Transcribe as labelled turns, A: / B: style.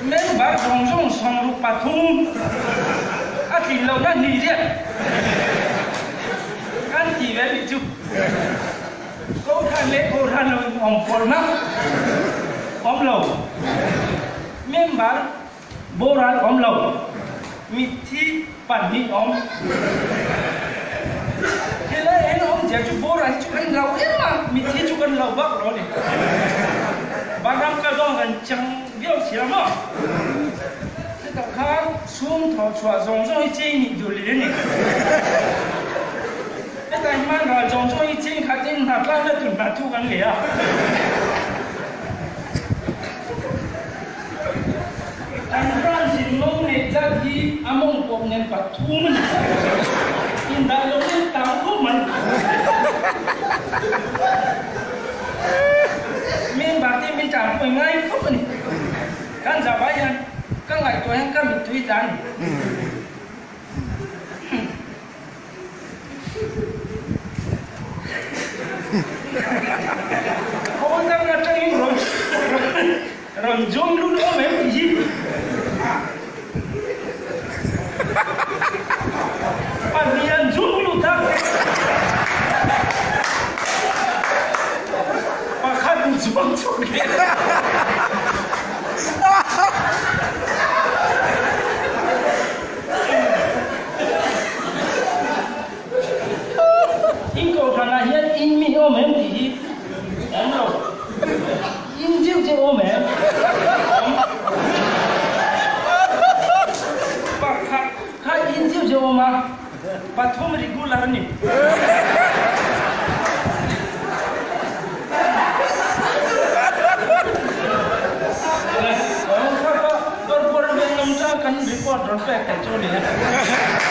A: Member zawng zawng 63 a tlin lohna hnih riat kan ti ve nih chu. Kohhran leh kohhran lo in awm pawlhna awm lo. Member boral awm lo. Mitthi pahnih awm. Helai ah hian awmzia chu boral hi chu kan lo em a, mitthi chu kan lo vak lo a ni. Vanram kal dawn kan chang viau sia maw? Hetah khan chhung thawh chhuah zawng zawng hi cheng nih duh leh a ni. Hetah hian ral zawng zawng hi cheng khatin hna tlanna tur hna thu kan leh a. Kan branch in lo neih zat hi a mawng pawp nen pathum a ni. Indah lo in tam khawp mai. Member te min tanpui ngai khawp a ni. Kan zau ah hian ka ngaihtuah hian ka mittui tla a ni. Khawn dang atangin rawn rawn zawm lut awm em tih hi pahnih an zawm lut a, pakhat an zawm chhuak leh a. In kohhranah hian in mi awm em tih hi awm lo. In deuh deuh awm em? Awm. Pakhat kha in deuh deuh awm a, pathum regular a ni. Kan report rawn pek theih chu a ni e.